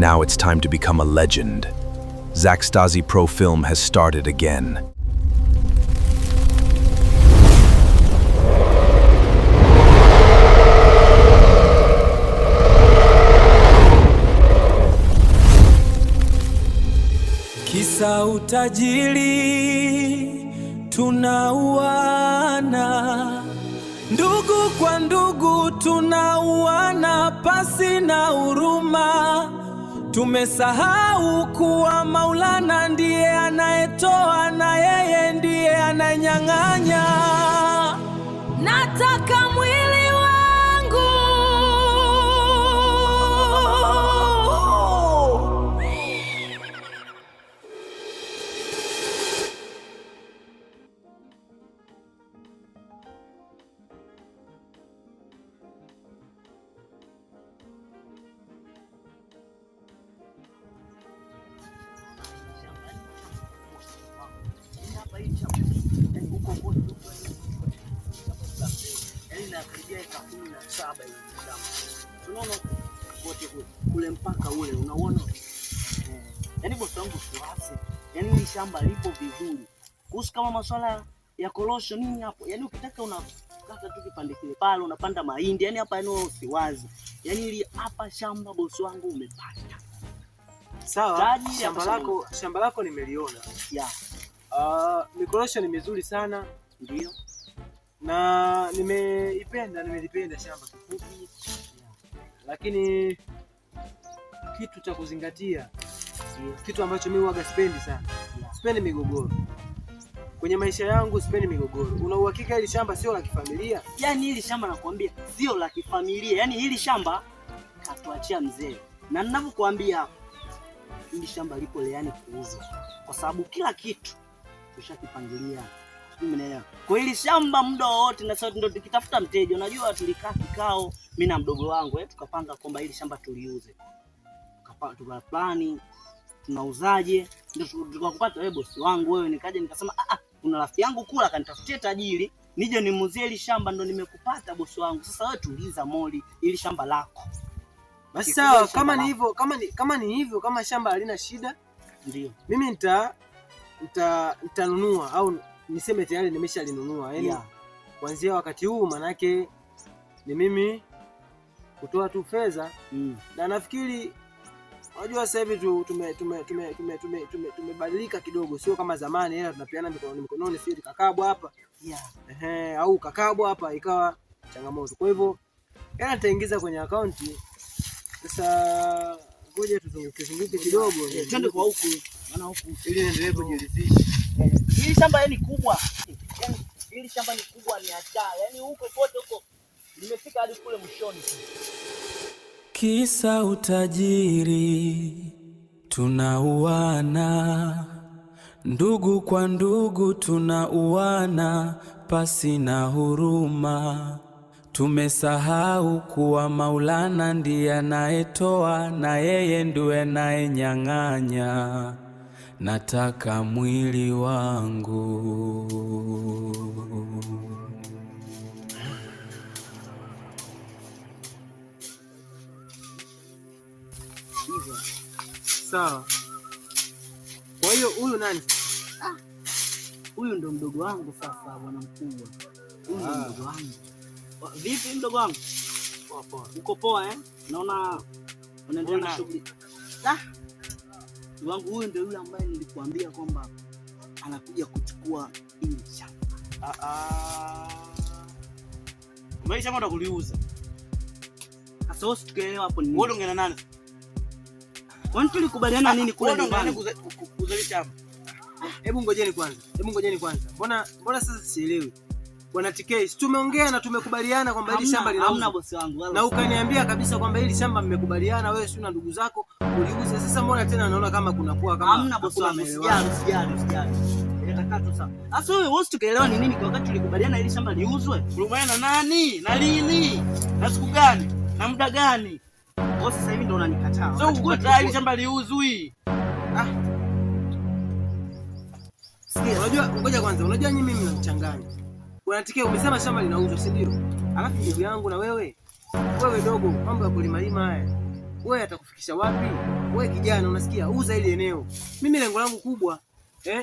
Now it's time to become a legend. Zaxtazy Pro Film has started again. Kisa utajiri tunauana, ndugu kwa ndugu tunauana pasi na huruma. Tumesahau kuwa Maulana ndiye anayetoa na yeye ndiye anayenyang'anya. Nataka mwili wangu. Nakaribia eka 17 hivi shamba. Tunaona kote kule mpaka ule unauona. Yaani bosi wangu usiwase. Yaani hili shamba lipo vizuri. Kuhusu kama masuala ya korosho nini hapo. Yaani ukitaka unakata tu kipande kile pale unapanda mahindi. Yaani hapa yani usiwaze. Yaani hili hapa shamba bosi wangu umepata. Sawa, Tajiri shamba hapa lako shamba lako nimeliona. Ya, Mikorosho ni mizuri sana ndio. Na nimeipenda, nimelipenda shamba kifupi, lakini kitu cha kuzingatia, kitu ambacho mimi huwaga sipendi sana, sipendi migogoro kwenye maisha yangu, sipendi migogoro. Una uhakika hili shamba sio la kifamilia? Yaani hili shamba nakwambia sio la kifamilia. Yaani hili shamba katuachia mzee, na ninavyokuambia hapa, hili shamba lipo leani kuuzwa, kwa sababu kila kitu tushakipangilia. Sijui umenielewa? Kwa hili shamba muda wowote, na sasa ndio tukitafuta mteja. Unajua tulikaa kikao mimi na mdogo wangu tukapanga kwamba hili shamba tuliuze, tukaplani tunauzaje, ndio tukakupata wewe bosi wangu wewe. Nikaja nikasema kuna rafiki yangu kula akanitafutia tajiri nije nimuuzie hili shamba, ndo nimekupata bosi wangu. Sasa wewe tuliza moli, hili shamba lako. Basi Kikubwa sawa, shamba kama ni lako. hivyo, kama ni hivyo, kama shamba halina shida, Ndio. mimi nitanunua au niseme tayari nimeshalinunua. Yaani kuanzia wakati huu manake ni mimi kutoa tu fedha na nafikiri unajua sasa hivi tumebadilika kidogo, sio kama zamani, hela tunapeana mikononi mikononi, sio kakabwa hapa ehe, au kakabwa hapa ikawa changamoto. Kwa hivyo hela nitaingiza kwenye akaunti. Sasa ngoja tuzunguke zunguke kidogo Twende kwa huku, maana huku ili niendelee kujiridhisha. Hili shamba yani kubwa. Yaani hili shamba ni kubwa, ni hatari. Yaani huko kote huko nimefika hadi kule mwishoni. Kisa utajiri tunauana, ndugu kwa ndugu tunauana pasi na huruma. Tumesahau kuwa Maulana ndiye anayetoa na yeye ndiye anayenyang'anya. Nataka mwili wangu. Hivyo. Sawa. Kwa hiyo huyu nani? Huyu ndo mdogo wangu sasa, bwana mkubwa. Huyu ndo mdogo wangu. Vipi mdogo wangu? Poa poa. Uko poa eh? Naona unaendelea na Mbona? shughuli. Mdogo wangu huyu ndio yule ambaye nilikuambia kwamba anakuja kuchukua hili shamba. Umeisha shamba utakuliuza. Sasa wewe tukaelewa hapo ni Wewe nini? unaongea na nani? Kwani tulikubaliana nini kule Wewe unaongea nani nyumbani? kuuza hili shamba? Hebu ngojeni kwanza. Hebu ngojeni kwanza. Mbona sasa sielewi? Bwana TK, si tumeongea na tumekubaliana kwamba hili shamba Hamna, hamna linauzwa. bosi wangu. Wala Na ukaniambia kabisa kwamba hili shamba mmekubaliana wewe si na ndugu zako uliuze. Sasa mbona tena naona kama kunakuwa kama Hamna bosi hakuna wangu, maelewano. usijali, usijali, usijali. Itakaa tu sawa. Sasa wewe wewe tukaelewa ni nini kwa wakati tulikubaliana hili shamba liuzwe? Ulikubaliana na nani? Na lini? Na siku gani? Na muda gani? Wewe sasa hivi ndio unanikataa. Sio Wakati kukataa hili shamba liuzwi. Sikia, Unajua, ngoja kwanza, unajua nyinyi mimi mnanichanganya. Bwana TK umesema shamba linauzwa, si ndio? Alafu ndugu yangu na wewe, wewe dogo, mambo ya kulimalima haya. Wewe atakufikisha wapi? Wewe kijana unasikia, uza ile eneo. Mimi lengo langu kubwa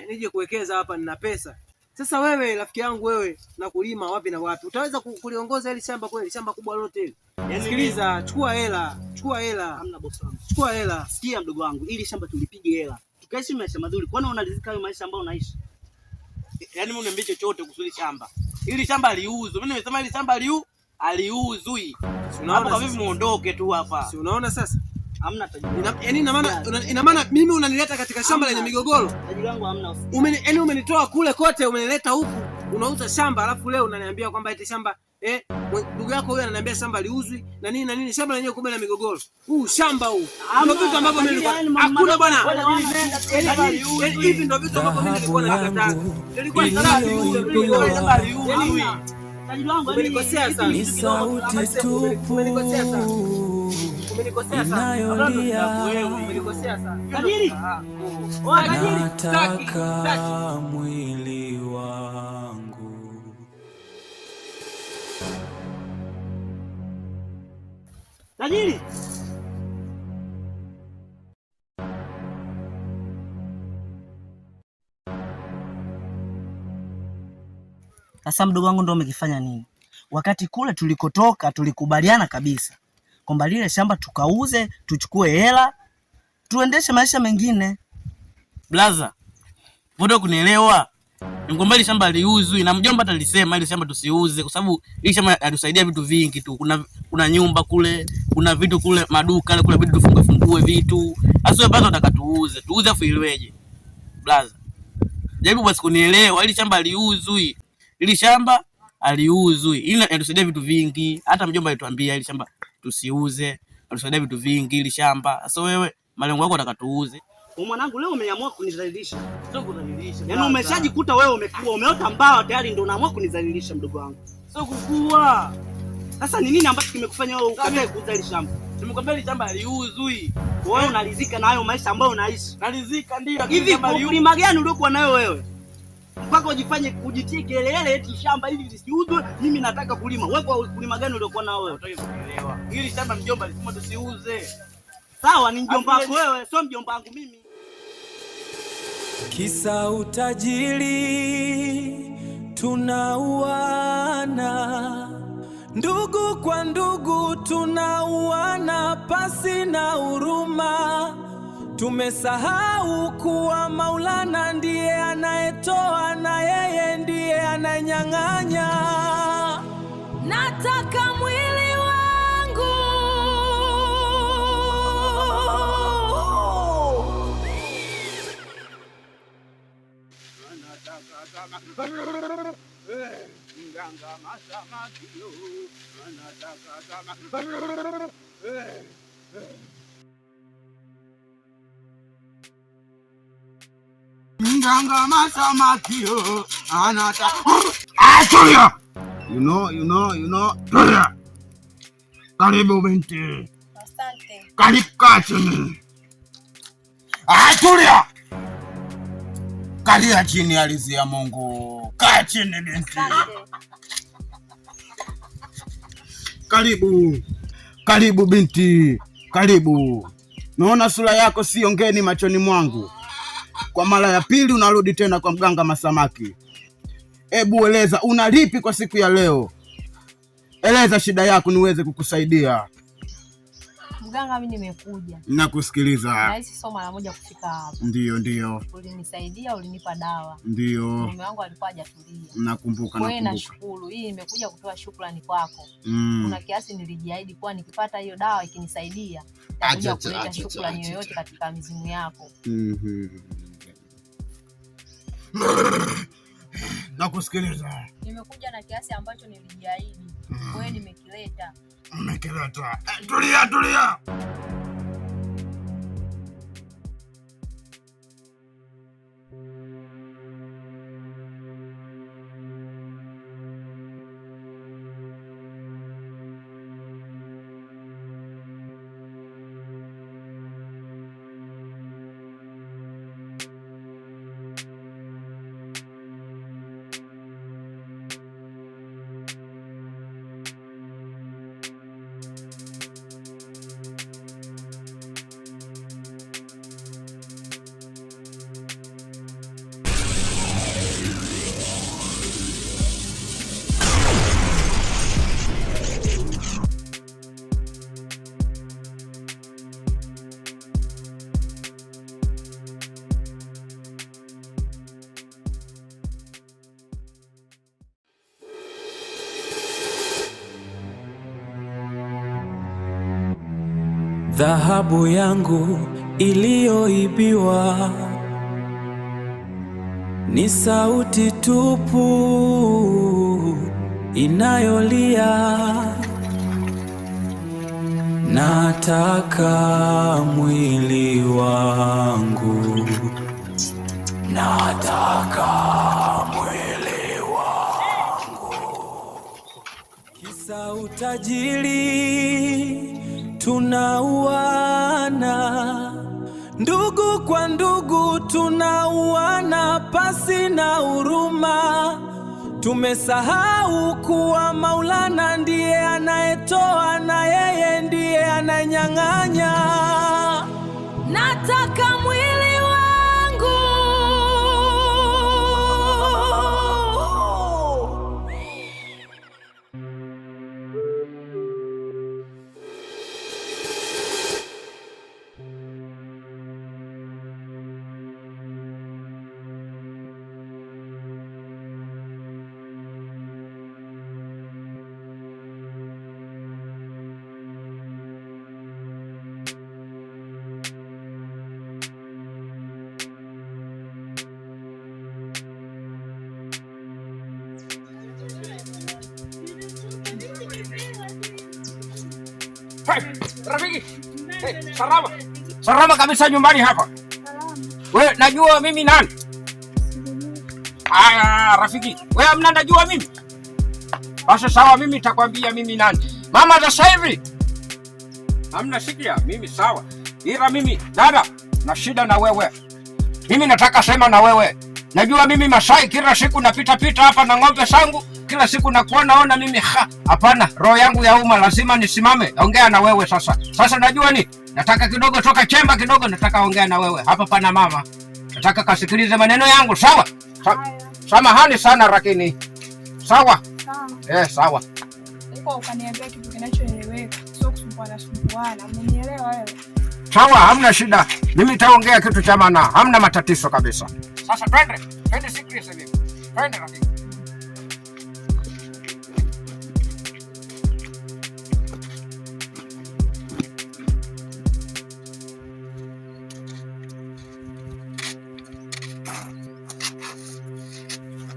nije kuwekeza hapa, nina pesa. Sasa wewe rafiki yangu wewe na kulima wapi na wapi? Utaweza kuliongoza hili shamba kweli? Shamba kubwa lote hili. Yaani Sikiliza, chukua hela, chukua hela. Hamna bosi wangu. Chukua hela. Sikia mdogo wangu, ili shamba tulipige hela. Tukaishi maisha mazuri. Kwani unaridhika hayo maisha ambayo unaishi? Yaani mimi uniambie chochote kuhusu hili shamba. Hili shamba liuzwe. Mimi nimesema hili shamba aliuzwi. Si unaona Hapo kwa vipi muondoke tu hapa. Si unaona sasa? Hamna tajiri. Yaani ina maana mimi unanileta katika shamba lenye migogoro. Tajiri wangu hamna. Yaani umenitoa kule kote umenileta huku. Unauza shamba alafu leo unaniambia kwamba eti shamba ndugu yako huyo ananiambia shamba liuzwi na nini na nini, shamba lenyewe kumbe na migogoro. Huu shamba huu. Ndio vitu ambavyo mimi nilikuwa hakuna bwana. Yaani hivi ndio vitu ambavyo mimi nilikuwa nakataa. Nilikuwa nataka liuzwe. Tajiri wangu umenikosea sana. Ni sauti tupu. Umenikosea sana. Umenikosea sana. Umenikosea sana. Tajiri. Nataka mwili wangu. Tajiri. Sasa mdogo wangu ndio umekifanya nini? Wakati kule tulikotoka tulikubaliana kabisa kwamba lile shamba tukauze, tuchukue hela, tuendeshe maisha mengine. Blaza, mbona kunielewa? Nikwambia ile shamba liuzwi na mjomba atalisema ile shamba tusiuze kwa sababu ile shamba inatusaidia vitu vingi tu. Kuna nyumba kule, kuna vitu kule, maduka kule, vitu tufungue fungue vitu. Sasa wewe bado unataka tuuze. Tuuze afu iweje? Blaza, jaribu basi kunielewa, ile shamba liuzwi. Ile shamba aliuzwi. Ile inatusaidia vitu vingi. Hata mjomba alituambia ile shamba tusiuze, inatusaidia vitu vingi ile shamba. Sasa wewe malengo yako unataka tuuze. Mwanangu leo umeamua kunizalilisha. Sio kudhalilisha. Yaani umeshajikuta wewe umekuwa umeota mbao tayari ndio unaamua kunizalilisha mdogo wangu. Sio kukua. Sasa ni nini ambacho kimekufanya wewe ukatae kuuza ile shamba? Nimekwambia ile shamba haliuzwi. Wewe unaridhika na hayo maisha ambayo unaishi? Naridhika ndio. Hivi ukulima gani uliokuwa nayo wewe? Mpaka ujifanye ujitie kelele eti shamba hili lisiuzwe, mimi nataka kulima. Wewe kwa ukulima gani uliokuwa nao wewe? Unataka kuelewa. Hili shamba mjomba alisema tusiuze. Sawa, ni mjomba wako wewe, sio mjomba wangu mimi. Kisa utajiri tunauana, ndugu kwa ndugu tunauana pasi na huruma. Tumesahau kuwa Maulana ndiye anayetoa na yeye ndiye anayenyang'anya. Nataka mwili wangu Mganga masamakio anata. Atulia. You know. Tulia. Karibu binti. Asante. Karibu kaa chini. Atulia. Kalia chini ardhi ya Mungu. Kaa chini binti. Asante. Karibu. Karibu binti. Karibu. Naona sura yako sio ngeni machoni mwangu. Kwa mara ya pili unarudi tena kwa mganga Masamaki. Ebu eleza una lipi kwa siku ya leo? Eleza shida yako niweze kukusaidia. Mganga, mimi nimekuja. Nakusikiliza. Nahisi sio mara moja kufika hapa. Ndio. Ulinisaidia, ulinipa dawa. Ndio. Mume wangu alikuwa hajatulia. Nakumbuka. Kwa hiyo nashukuru. Hii nimekuja kutoa shukrani kwako. Kuna kiasi nilijiahidi kuwa nikipata hiyo dawa ikinisaidia nitakuja kuleta shukrani yoyote katika mizimu yako. Nakusikiliza. Nimekuja na kiasi ambacho nilijiahidi. Kwa hiyo nimekileta. Nimekileta. Tulia. Dhahabu yangu iliyoibiwa ni sauti tupu inayolia. Nataka mwili wangu, nataka mwili wangu. Kisa utajiri tunauana, ndugu kwa ndugu tunauana pasi na huruma. Tumesahau kuwa Maulana ndiye anayetoa na yeye ndiye anayenyang'anya. Nataka mwili wangu. Rafiki, hey, salama. Salama kabisa nyumbani hapa. Wewe najua mimi nani? Aya, rafiki, wewe hamna najua mimi? Basi sawa, mimi nitakwambia mimi nani. Mama sasa hivi hamna sikia, mimi sawa. Ila mimi dada, na shida na wewe. Mimi nataka sema na wewe. Najua mimi Masai kila siku napita pita hapa na ng'ombe zangu, kila siku nakuona ona mimi hapana, roho yangu ya uma lazima nisimame ongea na wewe sasa. Sasa najua ni nataka kidogo toka chemba kidogo, nataka ongea na wewe. Hapa pana mama. Nataka kasikilize maneno yangu, sawa? Samahani sana lakini. Sawa? Sawa. Sawa. Uko ukaniambia kitu kinachoeleweka, sio kusumbuana sumbuana. Umenielewa wewe? Sawa, hamna shida. Mimi nitaongea kitu cha maana, hamna matatizo kabisa. Sasa twende, twende sikilize mimi. Twende rafiki.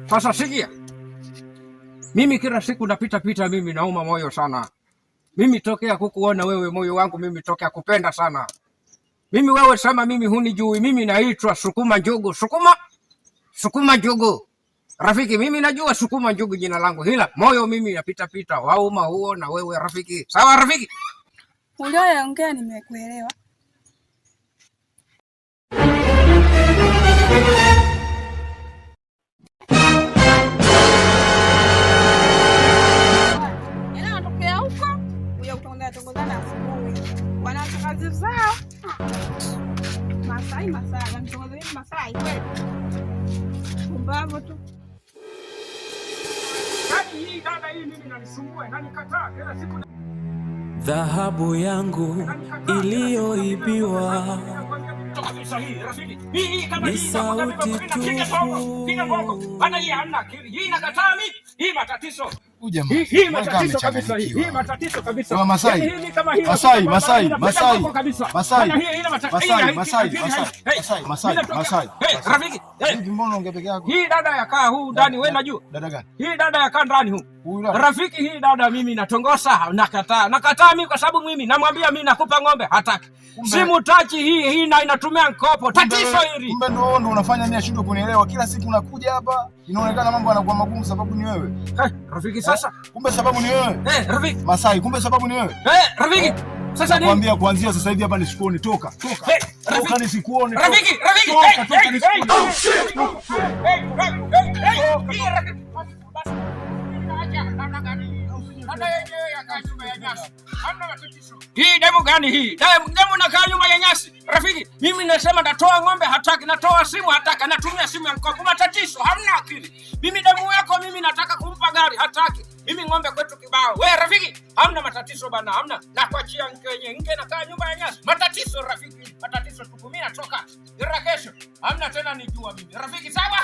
Sasa sikia. Mimi kila siku napita pita, mimi nauma moyo sana. Mimi tokea kukuona wewe moyo wangu mimi tokea kupenda sana. Mimi wewe sema mimi hunijui, mimi naitwa Sukuma Njugu. Sukuma Njugu. Rafiki, mimi najua Sukuma Njugu jina langu, hila moyo mimi napita pita wauma huo na wewe rafiki. Sawa rafiki? Ulioyaongea nimekuelewa. Yaani wanatokea huko kuja kutongozana asubuhi. Wanaacha kazi zao. Masai Masai, wanamtongoza mimi Masai kweli. Pumbavu tu. Yaani hii dada hii mimi inanisumbua, inanikataa kila siku. Dhahabu yangu iliyoibiwa ni sauti tupu. Hii matatizo kabisa, hii matatizo kabisa. Masai, Masai, Masai, Masai, Masai, Masai, Masai, Masai, Masai. Rafiki, mbona unaongea peke yako? Hii dada yakaa huu ndani, wewe najua. Dada gani? Hii dada yakaa ndani huu. Rafiki, hii dada mimi natongosa, nakataa. Nakataa mimi kwa sababu mimi namwambia mimi nakupa ng'ombe, hataki. Simu tachi hii na inatumia mkopo. Tatizo hili. Kumbe ndio wewe unafanya mimi nashindwa kunielewa. Kila siku unakuja hapa, inaonekana mambo yanakuwa magumu sababu ni wewe. Rafiki sasa. Kumbe sababu ni wewe. Rafiki. Masai, kumbe sababu ni wewe. Rafiki. Sasa nini? Nakwambia kuanzia sasa hivi hapa nisikuone, toka. Toka. Toka nisikuone. Rafiki, rafiki. Toka, toka nisikuone. Hii demu gani hii? Demu nakaa nyuma ya nyasi. Rafiki, mimi nasema natoa ng'ombe hataki, natoa simu hataki, natumia simu ya mkopo. Matatizo, hamna akili. Mimi demu yako mimi nataka kumpa gari hataki. Mimi ng'ombe kwetu kibao. Wewe rafiki, hamna matatizo bana, hamna. Nakuachia mke wenyewe. Mke nakaa nyumba ya nyasi. Matatizo rafiki, matatizo tupu. Mimi natoka. Ila kesho hamna tena nijua mimi. Rafiki sawa?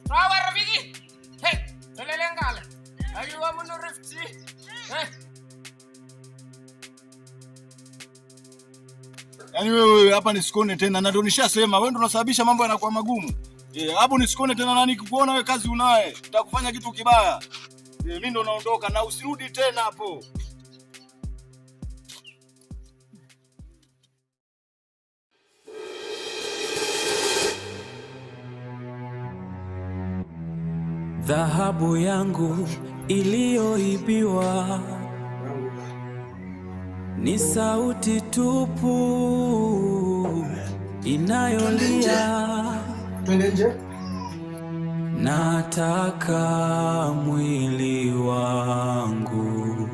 Sawa rafiki? Hey, telelengale. Ayuwa munu rifti. Hey. Yaani wewe hapa nisikone tena na ndio nishasema wewe ndio unasababisha mambo yanakuwa magumu. Hapo nisikone tena na nikikuona wewe kazi unaye. Nitakufanya kitu kibaya. Mimi ndo naondoka na usirudi tena hapo. Dhahabu yangu iliyoibiwa ni sauti tupu inayolia. Twende nje. Nataka mwili wangu,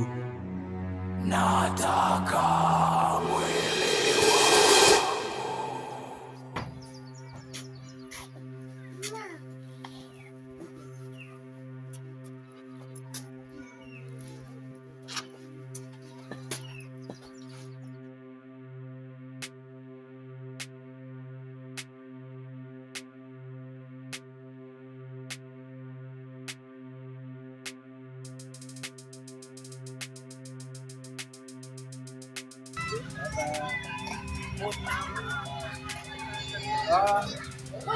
nataka mwili wangu.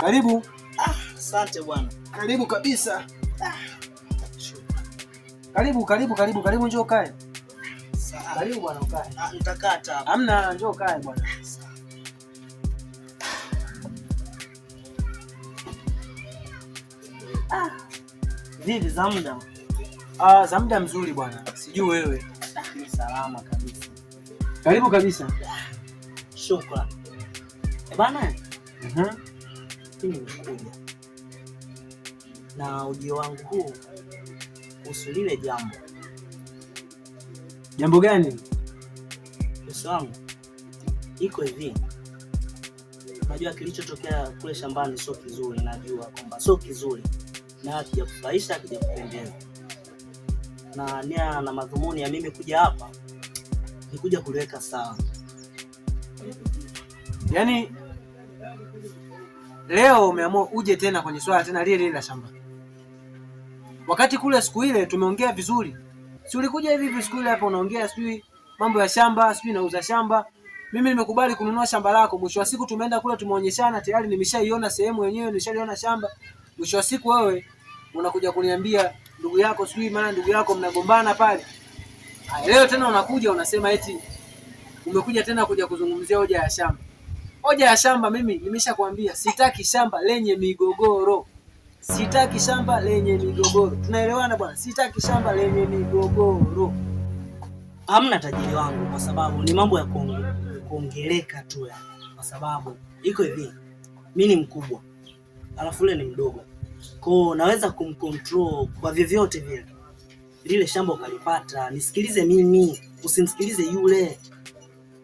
Karibu. Asante bwana. Karibu kabisa. Karibu, karibu, karibu, karibu, njoo kae. Karibu bwana ukae. Nitakata hapa. Hamna, njoo kae bwana. Vipi za muda? Za muda mzuri bwana. Sijui wewe. Ni salama kabisa. Karibu kabisa. Shukrani. Bana. Mimi nimekuja na ujio wangu huu kuhusu lile jambo. Jambo gani? Bosi wangu, iko hivi. Unajua kilichotokea kule shambani sio kizuri, najua kwamba sio kizuri na hakijakufurahisha, hakijakupendeza. Na nia na madhumuni ya mimi kuja hapa ni kuja kuliweka sawa. Yaani leo umeamua uje tena kwenye swala tena lile lile la shamba. Wakati kule siku ile tumeongea vizuri. Si ulikuja hivi hivi siku ile hapa unaongea sijui mambo ya shamba, sijui nauza shamba. Mimi nimekubali kununua shamba lako. Mwisho wa siku tumeenda kule tumeonyeshana, tayari nimeshaiona sehemu yenyewe, nimeshaiona shamba. Mwisho wa siku wewe unakuja kuniambia ndugu yako sijui maana ndugu yako mnagombana pale. Haya, leo tena unakuja unasema eti umekuja tena kuja kuzungumzia hoja ya shamba. Hoja ya shamba mimi nimeshakwambia sitaki shamba lenye migogoro. Sitaki shamba lenye migogoro. Tunaelewana bwana? Sitaki shamba lenye migogoro. Hamna tajiri wangu, kwa sababu ni mambo ya kuongeleka tu ya. Kwa sababu iko hivi, mimi ni mkubwa alafu yule ni mdogo, kwa naweza kumcontrol kwa vyovyote vile. Lile shamba ukalipata, nisikilize mimi, usimsikilize yule.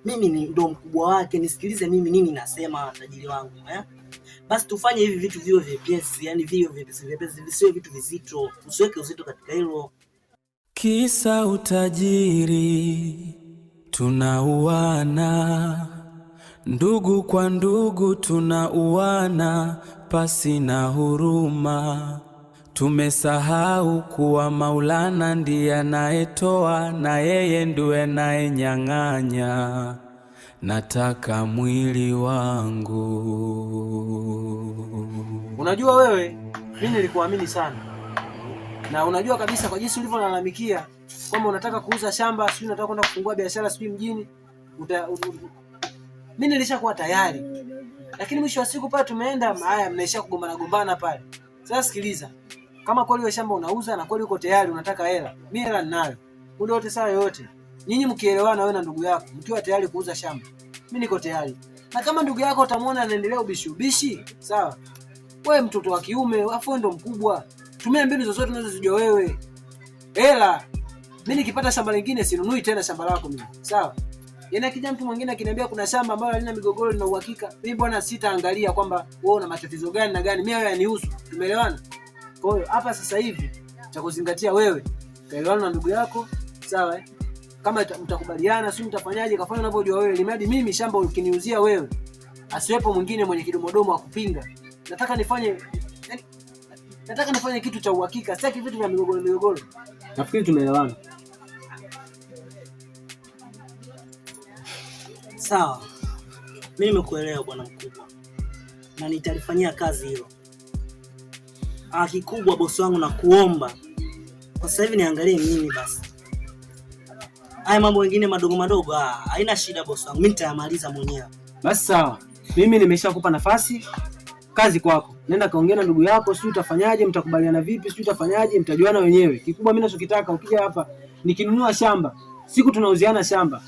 Mimi ni ndo mkubwa wake, nisikilize mimi nini nasema, tajiri wangu eh? Basi tufanye hivi vitu viwe vyepesi, yani viwe vyepesi vyepesi, visiwe vitu vizito. Usiweke uzito katika hilo. Kisa utajiri tunauana, ndugu kwa ndugu tunauana pasi na huruma. Tumesahau kuwa Maulana ndiye anayetoa na yeye ndiye anayenyang'anya. Nataka mwili wangu. Unajua wewe, mimi nilikuamini sana. Na unajua kabisa kwa jinsi ulivyolalamikia kwamba unataka kuuza shamba, sijui unataka kwenda kufungua biashara sijui mjini, mimi nilishakuwa tayari. Lakini mwisho wa siku pale tumeenda, haya mnaisha kugombana gombana pale. Sasa sikiliza. Kama kweli wewe shamba unauza na kweli uko tayari unataka hela, mimi hela ninayo. Muda wote saa yoyote. Nyinyi mkielewana wewe na ndugu yako, mkiwa tayari kuuza shamba, mimi niko tayari. Na kama ndugu yako utamuona anaendelea ubishi ubishi, sawa? Wewe mtoto wa kiume, afu ndo mkubwa. Tumia mbinu zozote unazozijua wewe. Hela. Mimi nikipata shamba lingine sinunui tena shamba lako mimi. Sawa? Yaani akija mtu mwingine akiniambia kuna shamba ambalo halina migogoro lina uhakika, mimi bwana sitaangalia kwamba wewe una matatizo gani na gani. Mimi hayo yanihusu. Tumeelewana? Kwa hiyo hapa sasa hivi cha kuzingatia wewe, kaelewana na ndugu yako, sawa eh? Kama mtakubaliana, si mtafanyaje, kafanya unavyojua wewe. Limradi mimi shamba ukiniuzia wewe, asiwepo mwingine mwenye kidomodomo akupinga. Nataka nifanye yani, nataka nifanye kitu cha uhakika, sitaki vitu vya migogoro migogoro. Nafikiri tumeelewana. Sawa. Mimi nimekuelewa bwana mkubwa, na nitalifanyia kazi hilo. Kikubwa bosi wangu, nakuomba kwa sasa hivi niangalie mimi basi. Haya mambo mengine madogo madogo haina shida bosi wangu, mimi nitayamaliza mwenyewe. Basi sawa, mimi nimeshakupa nafasi, kazi kwako. Nenda kaongea na ndugu yako, sijui utafanyaje, mtakubaliana vipi, sijui utafanyaje, mtajuana wenyewe. Kikubwa mimi nachokitaka ukija hapa nikinunua shamba, siku tunauziana shamba,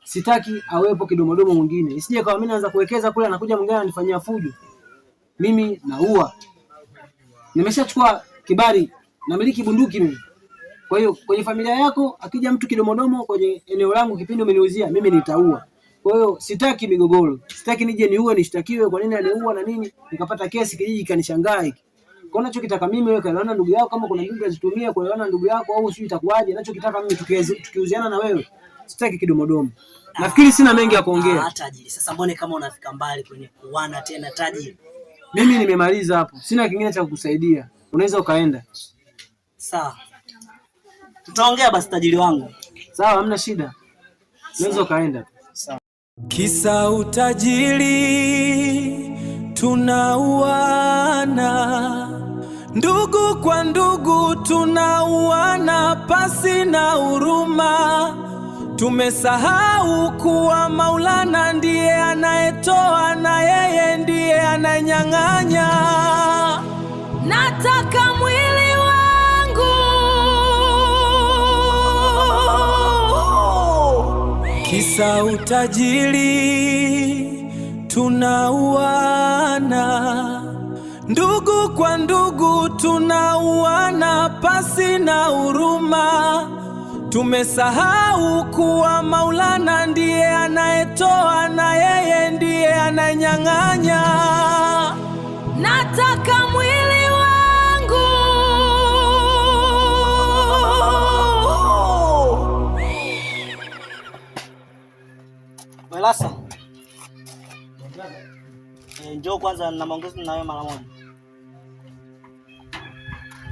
sitaki awepo kidomodomo mwingine. Isije kama mimi naanza kuwekeza kule anakuja mwingine ananifanyia fujo. Mimi naua. Nimeshachukua kibali, namiliki bunduki mimi. Kwa hiyo kwenye familia yako akija mtu kidomodomo kwenye eneo langu kipindi umeniuzia, mimi nitaua. Kwa hiyo sitaki migogoro. Sitaki nije niue nishtakiwe kwa nini aliua na nini, nikapata kesi kijiji kanishangaa hiki. Kwa nachokitaka mimi wewe kaelewana ndugu yako, kama kuna ndugu azitumia kuelewana ndugu yako au sijui itakuwaje. Nachokitaka mimi tukiuziana na wewe, sitaki kidomodomo. Nafikiri sina mengi ya kuongea. Tajiri, sasa mbone kama unafika mbali kwenye kuana tena tajiri. Mimi nimemaliza hapo. Sina kingine cha kukusaidia. Unaweza ukaenda. Sawa. Tutaongea basi tajiri wangu. Sawa, hamna shida. Unaweza ukaenda. Sawa. Kisa utajiri tunauana, ndugu kwa ndugu tunauana pasi na huruma. Tumesahau kuwa Maulana ndiye anayetoa na yeye ndiye anayenyang'anya. Nataka mwili wangu. Kisa utajiri tunauana, ndugu kwa ndugu tunauana pasi na huruma. Tumesahau kuwa Maulana ndiye anayetoa na yeye ndiye anayenyang'anya. Nataka mwili wangu. Welasa, njoo kwanza na maongezi na wewe mara moja.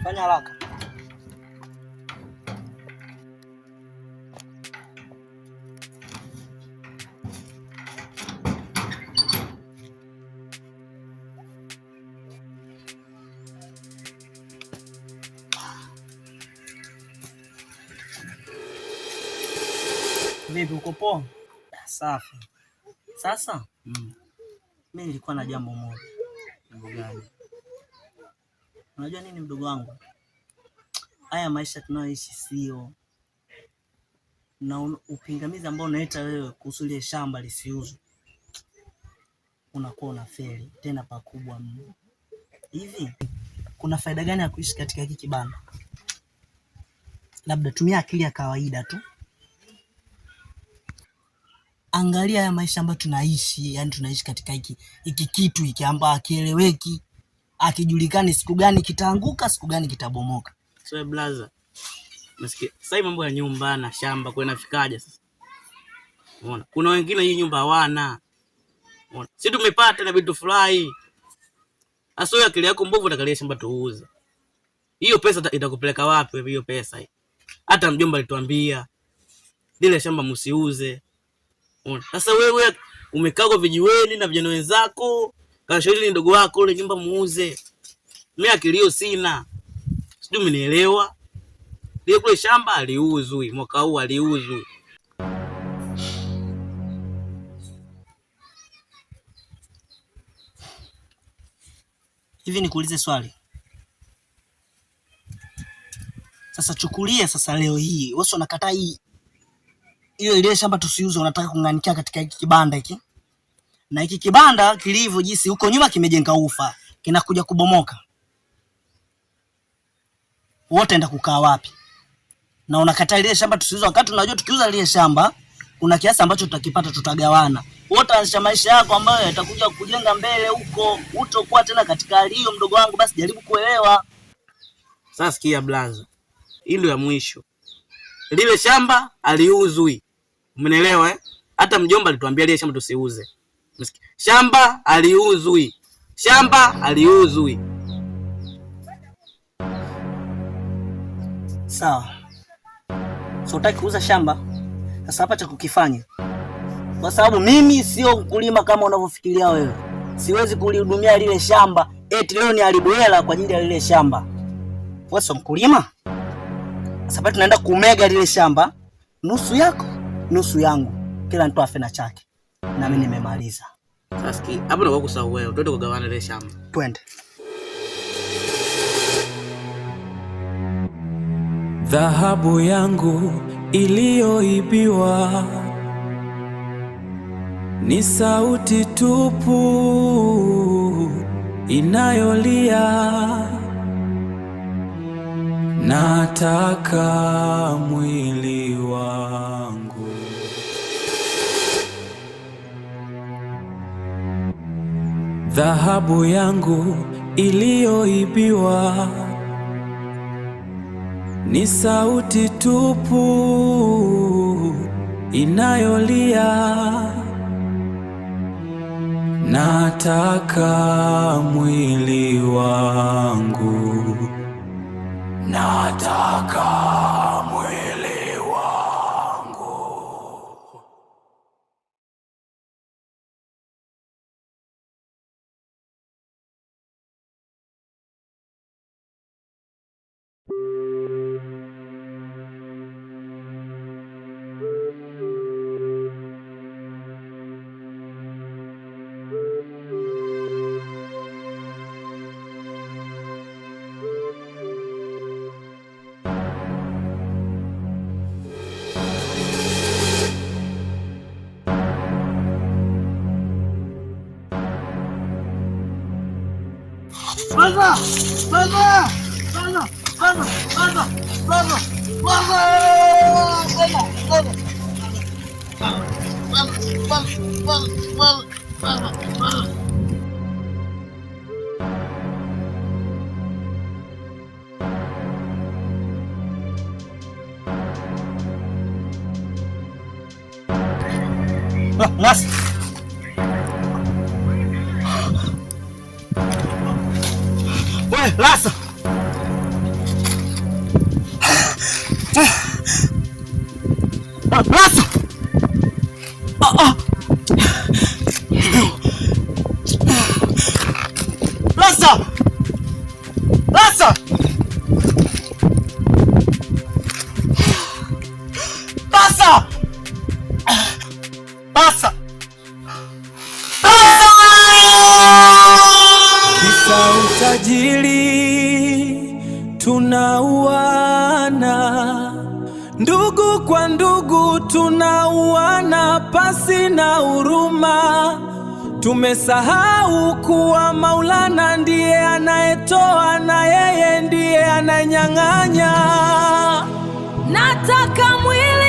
Fanya haraka. Vipi, uko poa? Safi. Sasa mimi nilikuwa na jambo moja. Jambo gani? Unajua nini mdogo wangu? Haya maisha tunayoishi sio, na upingamizi ambao unaita wewe kuhusu ile shamba lisiuzwe, unakuwa unafeli tena pakubwa mno. Hivi kuna faida gani ya kuishi katika hiki kibanda? Labda tumia akili ya kawaida tu. Angalia haya maisha ambayo tunaishi, yani tunaishi katika hiki kitu hiki ambacho hakieleweki, hakijulikani siku gani kitaanguka, siku gani kitabomoka. So blaza, nasikia sasa mambo ya nyumba na shamba kwa inafikaje sasa? Unaona? Kuna wengine hii nyumba hawana. Unaona? Sisi tumepata inabidi tufurahi. Sasa wewe akili yako mbovu utakalia shamba tuuze. Hiyo pesa itakupeleka wapi hiyo pesa hii? Hata mjomba alituambia lile shamba msiuze. Sasa wewe umekaa kwa vijiweni na vijana wenzako, kashauri ni ndogo wako ile nyumba muuze. Mimi akili hiyo sina. Sijui umenielewa? Lile kule shamba aliuzwi, mwaka huu aliuzwi. Hivi nikuulize swali. Sasa chukulia sasa leo hii, wewe unakataa hii hiyo ile shamba tusiuze, unataka kunganikia katika hiki kibanda hiki. Na hiki kibanda kilivyo jinsi huko nyuma kimejenga ufa, kinakuja kubomoka. Wote enda kukaa wapi? Na unakataa ile shamba tusiuze wakati unajua tukiuza ile shamba kuna kiasi ambacho tutakipata, tutagawana. Wote anzisha maisha yako ambayo yatakuja kujenga mbele huko, utakuwa tena katika hali hiyo mdogo wangu, basi jaribu kuelewa. Sasa sikia blaza. Hii ndio ya mwisho. Lile shamba aliuzwi. Umeelewa eh? Hata mjomba alituambia lile shamba tusiuze. Shamba aliuzwi. Shamba aliuzwi. Sawa. So utaki kuuza shamba. Sasa hapa cha kukifanya, Kwa sababu mimi sio mkulima kama unavyofikiria wewe. Siwezi kulihudumia lile shamba eti leo ni haribu hela kwa ajili ya lile shamba. Wewe sio mkulima? Sasa tunaenda kumega lile shamba, nusu yako, nusu yangu. Kila mtu afe na chake. Na mimi nimemaliza. Sasa hapo ndo kusahau wewe, twende kugawana lile shamba. Twende. Dhahabu yangu iliyoibiwa ni sauti tupu inayolia. Nataka mwili wangu. Dhahabu yangu iliyoibiwa ni sauti tupu inayolia. Nataka mwili wangu. Nataka mwili wangu. Baba! Baba! Baba! Baba! Baba! Baba! Baba! Baba! Baba! Baba! Baba! Baba! Baba! Mas! Lasa! Lasa! Lasa! Lasa! Lasa! Lasa! Kisa utajiri tunauana, ndugu kwa ndugu tunauana pasi na huruma. Tumesahau kuwa Maulana ndiye anayetoa na yeye ndiye anayenyang'anya. Nataka mwili